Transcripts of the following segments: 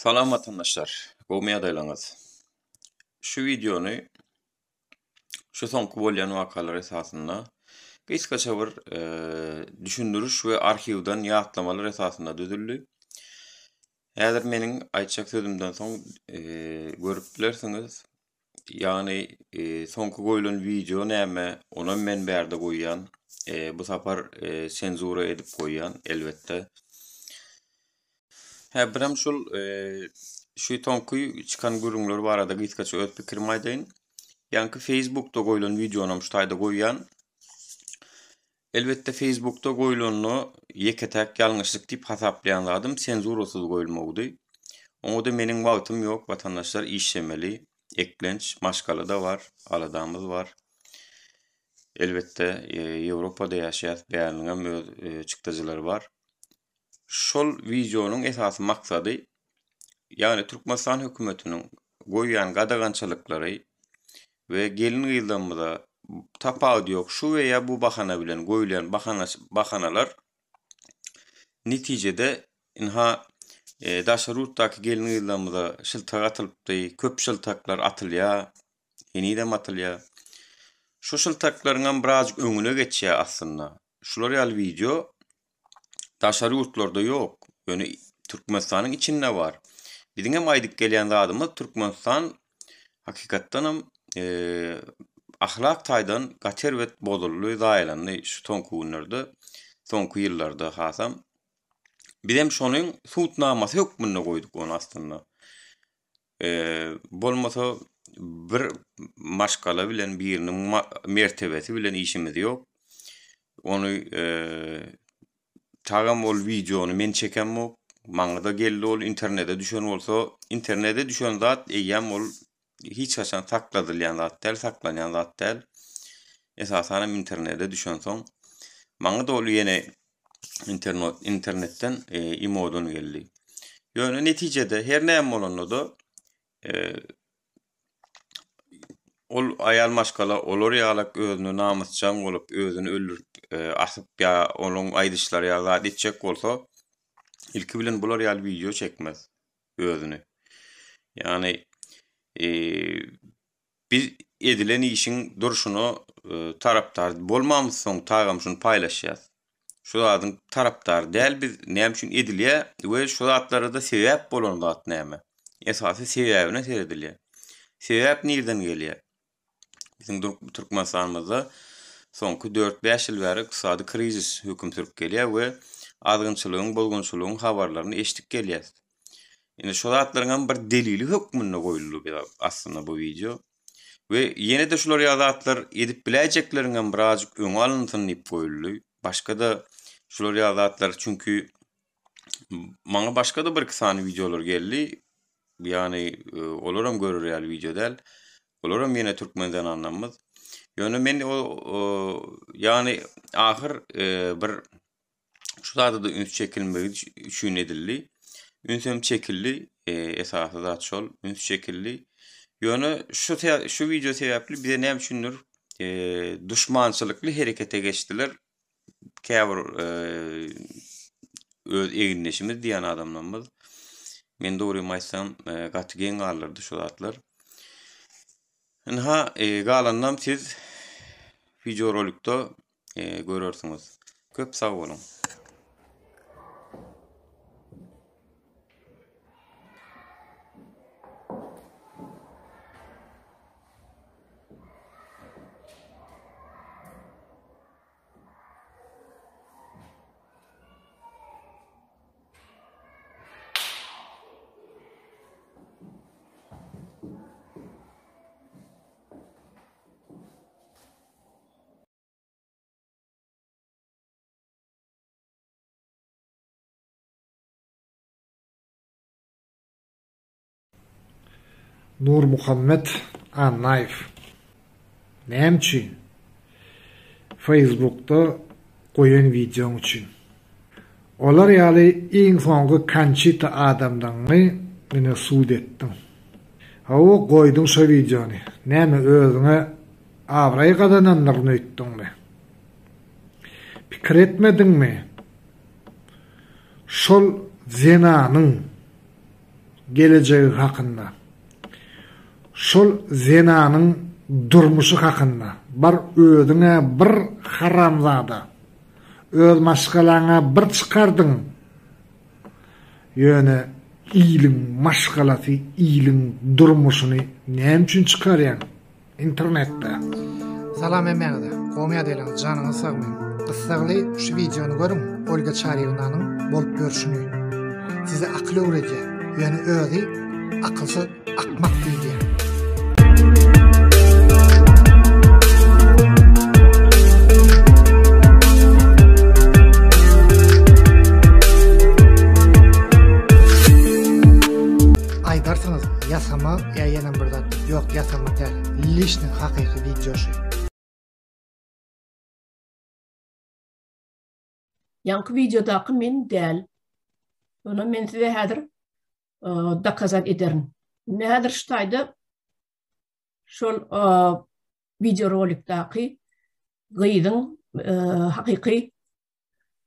Salam watandaşlar, gowmy ýagdaýlaryňyz? Şu wideony şu soňky bolýan wakalar esasynda gysgaça bir düşündiriş we arhiwden ýatlamalar esasynda düzüldi. Häzir meniň aýtjak sözümden soň görüp bilersiňiz. Ýagny soňky goýlan wideo näme, onam men bärde goýýan. Bu sapar senzura edip goýýan elbetde. Hä birem şul şu soňky çykan gürrüňler barada gysgaça öz pikirimi aýdaýyn. Ýaňky Facebookda goýlan wideonam şu taýda goýýan. Elbetde Facebookda goýlanda ýeke-täk ýalňyşlyk diýip hasaplaýan zadym senzurasyz goýulmagydy. Oňa-da meniň wagtym ýok watandaşlar işlemeli, eklenç, maşgala-da bar, aladamyz bar. Elbetde Ýewropada ýaşaýas bäriniňem öz çykdajylary bar. Şol wideonyň esasy maksady, ýagny Türkmenistan hökümetiniň goýýan gadagançylyklary we gelin-gyzlarymyza tapawudy ýok şu we ýa bu bahana bilen goýulýan bahanalar netijede ynha daşary ýurtdaky gelin-gyzlarymyza şyltak atylypdy, köp şyltaklar atylýar, henizem atylýar. Şu şyltaklaryňam birazjyk öňüne geçýär aslynda. Şular ýaly wideo daşary ýurtlarda ýok. Ýöne Türkmenistanyň içinde bar. Biziň hem aýdyp gelýän zadymyz Türkmenistan hakykatdanam ahlak taýdan gaty erbet bozuldy, zaýalandy şu soňky günlerde, soňky ýyllarda hasam. Bizem şonuň subutnamasy hökmünde goýduk ony aslynda. Bolmasa bir maşgala bilen biriniň mertebesi bilen işimiz ýok. Ony tagam ol wideony men çekemok. Maňa-da geldi ol internete düşen bolsa, internete düşen zat eýýäm ol hiç haçan sakladylýan zat däl, saklanýan zat däl. Esasanam internete düşensoň maňa-da ol ýene internetden imodan geldi. Ýöne netijede her näme bolanda-da ol aýal maşgala olar ýalak özüne namysjaň bolup, özüni öldürip, asyp ýa onuň aýdyşlary ýaly zat etjek bolsa, ilki bilen bular ýaly wideo çekmez özüni. Ýagny Biz edilen işiň durşuna tarapdar bolmamyzsoň tagam şuny paýlaşýas. Şu zadyň tarapdary däl biz näme üçin edilýär we şu zatlara-da sebäp bolan zat näme? Esasy sebäbine seredilýär. Sebäp nirden gelýär? Biziň Türkmenistanymyzda soňky dört-bäş ýyl bäri ykdysady krizis höküm sürüp gelýär we azgynçylygyň, bozgunçylygyň habarlaryny eşidip gelýäs. Indi şu zatlaryň hem bir delili hökmünde goýuldy aslynda bu wideo. We ýene-de şular ýaly zatlar edip biläýjekleriň hem birazjyk öňi alynsyn diýip goýuldy. Başga-da şular ýaly zatlar çünki maňa başga-da bir iki sany wideolar geldi. Ýagny e, olar hem görer ýaly wideo däl. Olar hem ýene türkmen zenanlarymyz. Ýöne men o ýagny ahyr e, bir Şu zada-da üns çekilmegi üçin edildi. Ünsem çekildi. Esasy zat şol, üns çekildi. Ýöne şu şu wideo sebäpli bize näme üçindir duşmançylykly herekete geçdiler. Käbir öz egindeşimiz diýen adamlarymyz. Men dogrymy aýtsam, gaty geň galdyrdy şu zatlar. Ynha, galanynam siz wideorolikde görersiňiz. Köp sag boluň. Nurmuhammet Annaýew Näme üçin? Facebookda goýan wideoň üçin. Olar ýaly iň soňky Konçita adamdygyňy ine sud etdiň. Hawa goýduň şo wideony. Näme özüňe abraý gazanandyryn öýtdüňmi? Pikir etmediňmi? Şol zenanyň. gelejegi hakynda, şol zenanyň durmuşy hakynda, bar özüň-ä bir haramzada, öz maşgalaňa bir çykardyň, ýöne iliň maşgalasy, iliň durmuşyny näme üçin çykarýaň? Internetde. Salam hemmäňize. Gowy ýagdaýlaryňyz, janyňyz sagmy? Gyssagly şu wideony görüň, Olga Çaryýewnanyň bolup ýörşüni. Size akyl öwredýär, ýöne özi akylsyz akmak diýdýär. Aýdarsyňyz, ýasama ýa ýenem bir zat diýip. Ýok, ýasama däl. Lişniň hakyky wideosy. Ýaňky wideodaky men däl. Ony men size häzir dokazat ederin. Indi häzir şu taýda şol wideorolikdaky gyzyň hakyky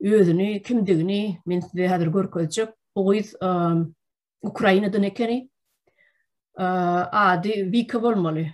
özüni kimdigini men size häzir görkezjek. Bu gyz Ukrainadan ekeni. Ady Wika bolmaly.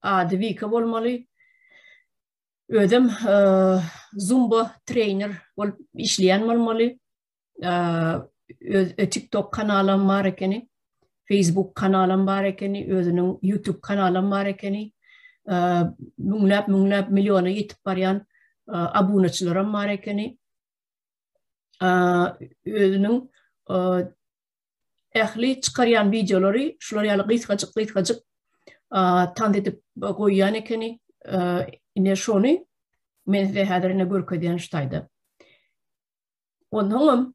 Ady Wika bolmaly. Özem Zumba treýner bolup işleýän bolmaly. Öz TikTok kanalam bar ekeni. Facebook kanalam bar ekeni, özüniň YouTube kanalam bar ekeni. Müňläp, müňläp milliona ýetip barýan abunaçylaram bar ekeni. Özüniň ähli çykarýan wideolary şular ýaly gysgajyk gysgajyk tans edip goýýan ekeni. Ine şony men size häzir ine görkezýän şu taýda. Onsoňam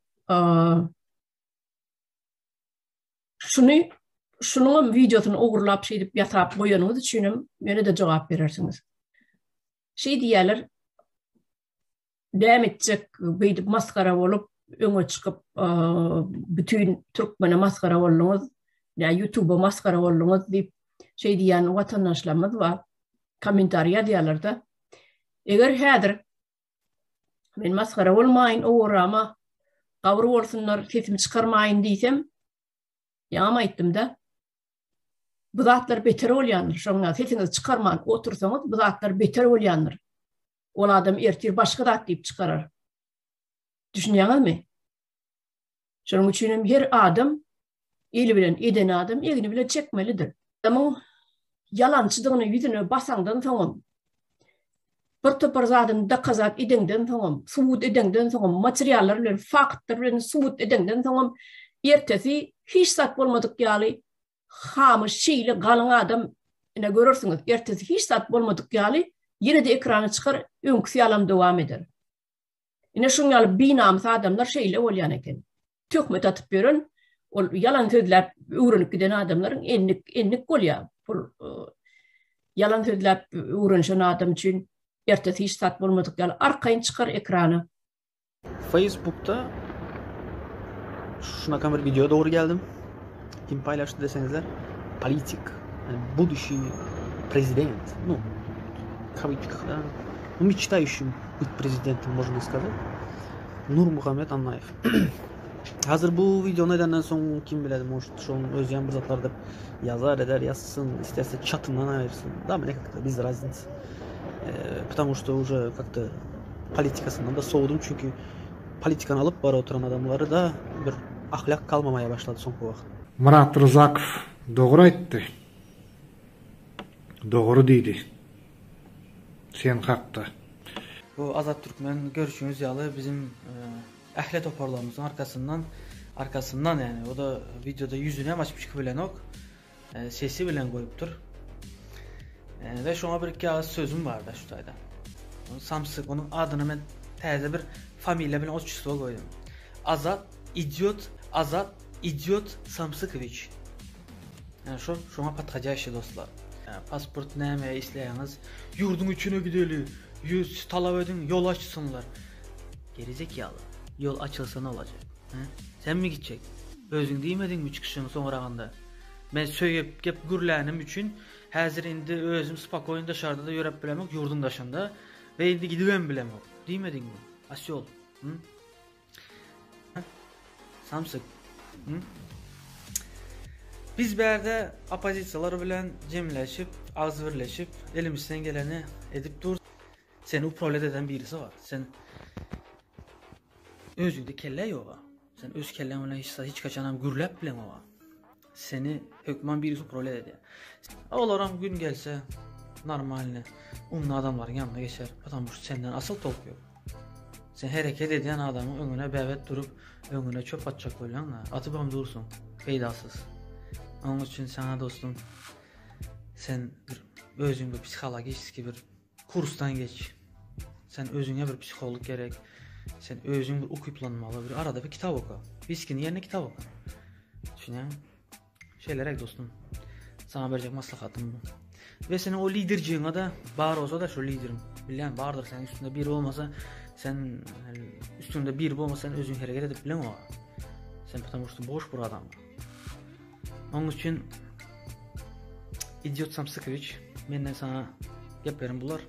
şuny şunuňam wideosyny ogurlap şeýdip ýasap goýanyňyz üçinem ýene-de jogap berersiňiz. Şeý diýýärler, näme etjek beýdip masgara bolup öňe çykyp bütin türkmene masgara bolduňyz, ýa ýutuba masgara bolduňyz diýip şeý diýýän watandaşlarymyz bar. Kommentariý ýazýarlar-da. Eger häzir men masgara bolmaýyn, owarrama gabyr bolsunlar, sesimi çykarmaýyn diýsem, ýaňam aýtdym-da, bu zatlar beter bolýandyr. Şoňa sesiňizi çykarman otursaňyz, bu zatlar beter bolýandyr. Ol adam ertir başga zat diýip çykarar. Düşünýäňizmi? Şonuň üçin hem her adam eli bilen eden adam egni bilen çekmelidir. Adamyň ýalançydygyny ýüzüne basaňdan soňam, bir topar zadyny dokazat edeňden soňam, subut edeňden soňam, materiallar bilen, faktlar bilen subut edeňden soňam, ertesi hiç zat bolmadyk ýaly hamy şeýle galyň adam ine görersiňiz, ertesi hiç zat bolmadyk ýaly ýene-de ekrana çykar, öňküsi ýalam dowam eder. Ine şuň ýaly binamys adamlar şeýle bolýan eken. Töhmet atyp ýören, ol ýalan sözläp öwrenip giden adamlaryň endik endik bolýar. Bul e, ýalan sözläp öwrenişen adam üçin ertesi hiç zat bolmadyk ýaly arkaýyn çykar ekrana. Facebookda şunaka bir video dogry geldim. Kim paylaştı deseňizler, politik, yani будущий президент, ну, в кавычках, да, ну, мечтающий быть президентом, можно сказать, Nurmuhammet Annaýew. Hazır bu videony edenden soň kim biledi, может, şonuň özi hem bir zatlar dep yazar eder, yazsın, isterse çatyndan aýyrsyn. Да, мне как-то без разницы. Э, потому что уже как-то politikasyndan da sowdum çünki politikany alyp bara oturan adamlary da bir ahlak kalmamaya başlady soňky wagt. Myrat Ryzakow dogry aýtdy. Dogry diýdi. Sen hakda. Bu Azat Türkmen görüşüňiz ýaly bizim ähli toparlarymyzyň arkasyndan arkasyndan yani o da videoda ýüzüni hem açyp çykyp bilenok. Sesi bilen goýupdyr. Ve şoňa bir iki agyz sözüm bar da şu taýda. Samsyk onuň adyny men täze bir familiýa bilen otçestvo goýdum. Azat idiot Azat idiot Samsykowiç. Yani şo şoňa podhodýaşiý dostlar. Pasport näme isleýäňiz? Ýurduň içine gideli. Ýüz talap ediň, ýol açsynlar. Gerizekaly. Ýol açylsa ne bolajak? He? Senmi gitjek? Özüň diýmediňmi çykyşyň soňragynda? Men söýüp gep gürlänim üçin häzir indi özüm spakoýn daşarda-da ýöräp bilemok, ýurduň daşynda we indi gidibem bilemok diýmediňmi? Osýol. Hü? Samsyk. Hü? Biz bärde oppozisiýalar bilen jemleşip, agzybirleşip, elimizden geleni edip durus. Seni uprawlýat eden birisi bar. Sen özüňde kelle ýoga. Sen öz kelleň bilen hiç hiç haçanam gürläp bileňoga. Seni hökman birisi uprawlýat edýär. Olaram gün gelse normalny umny adamlaryň ýanyna geçer. Потому что senden asyl tolk ýok. Sen hereket edýän adamyň öňüne bäbet durup, öňüne çöp atjak bolýaň-da, atybam dursuň, peýdasyz. Onuň üçin saňa dostum, sen bir özüň bir psihologiçeskiý bir kursdan geç. Sen özüňe bir psiholog gerek. Sen özüň bir ukyplanmaly, bir arada bir kitap oka. Wiskini ýerine kitap oka. Düşünýäňmi? Şeýleräk dostum. Saňa berjek maslahatym bu. We seniň o liderjigiňe-de bar bolsa-da şu lideriň. Bilýän bardyr seniň üstünde biri bolmasa, sen üstüňde biri bolmasa sen özüň hereket edip bileňok. Sen потому что boş bir adam. Onuň üçin Idiot Samsykowiç menden sana geplerim bular.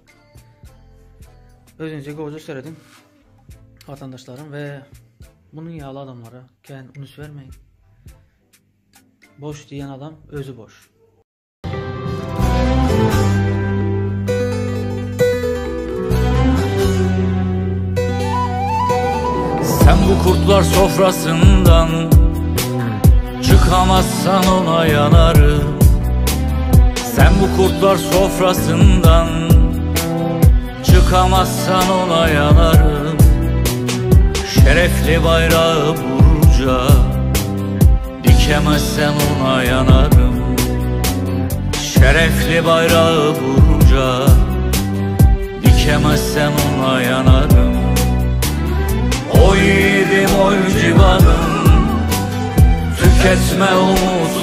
Özüňize gowja serediň watandaşlarym we munuň ýaly adamlara kän üns bermäň. Boş diýen adam özi boş. Sen bu kurtlar sofrasından Çıkamazsan ona yanarım Sen bu kurtlar sofrasından Çıkamazsan ona yanarım Şerefli bayrağı burca Dikemezsen ona yanarım Şerefli bayrağı burca Dikemezsen ona yanarım Oy yiğidim oy civanım Tüketme umut.